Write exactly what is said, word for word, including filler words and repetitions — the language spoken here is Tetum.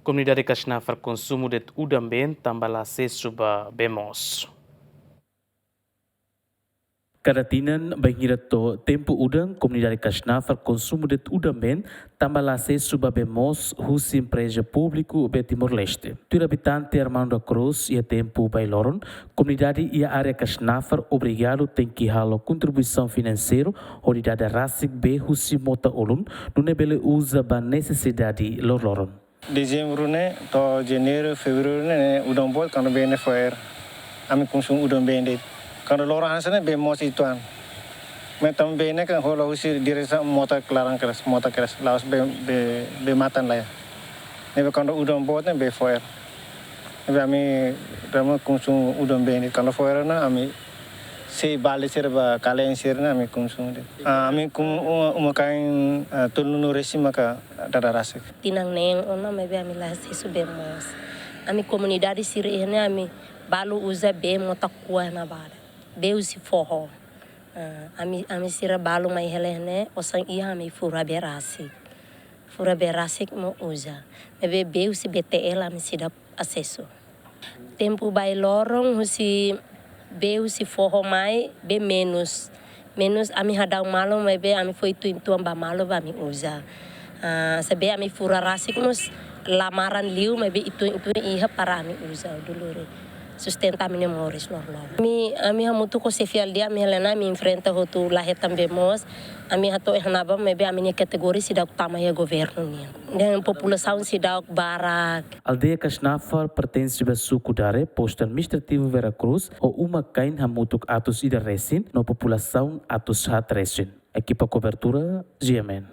Komunidade Kasnafar konsumu de'it udan-been tanba la asesu ba bee moos. Kada tinan, bainhira to'o tempu udan, komunidade Kasnafar konsumu de'it udan-been tanba la asesu ba bee moos husi empreza públiku Bee Timor-Leste. Tuir abitante Armando da Cruz, iha tempu bailoron, komunidade iha área Kasnafar obrigadu tenke halo kontribuisaun finanseiru hodi dada rasik bee husi mota ulun, nune'e bele uza ba nesesidade loroloron. Dezembru ne'e to'o Janeiru, Fevereiru ne'e, ne'e udan boot, kuandu bee ne'e fo'er, ami konsumu udan-been de'it. Kuandu loron hanesan ne'e bee moos uitoan. Maibé tanba bee ne'e kan hola husi diresaun mota klaran keras, mota keras, la'ós bee, bee, bee matan la iha. Ne'ebé kuandu udan boot ne'e bee fo'er. Ne'ebé ami rama konsumu udan-been de'it. Kuandu fo'er ne'e ami sei bali sira ba kalen sira ne'e ami konsumu de'it. Ah, ami kum-, uma, uma-kain, ah, tolunulu-resin maka dada rasik. Tinan neen ona maibé ami la asesu bee moos. Ami komunidade sira iha ne'e ami balu uza bee mota kuah na bada. Bee husi foho. Ah, ami, ami sira balu mai hela iha ne'e, osan iha ami fura bee rasik. Fura bee rasik mak uza. Maibé bee husi B T L ami seidauk asesu. Tempu bailoron husi bee husi foho mai, bee menus. Menus ami hadau malu maibé ami fó uitoan-uitoan ba malu ba ami uza. Ah, se bee ami fura rasik mós lamaran liu maibé uitoan-uitoan iha para ami uza dulu re. Sustenta ami-nia moris loroloron. Ami, ami hamutuk ho xefe aldeia, ami hela ona, ami enfrenta hotu la hetan bee moos, ami hato'o iha ne'ebá maibé ami-nia kategoria seidauk tama iha governu nian. Dehan populasaun seidauk barak. Aldeia Kasnafar pertense ba suku Dare, postu administrativu Vera Cruz, ho uma-kain hamutuk atus ida resin, no populasaun atus haat resin. Ekipa kobertura, G M N.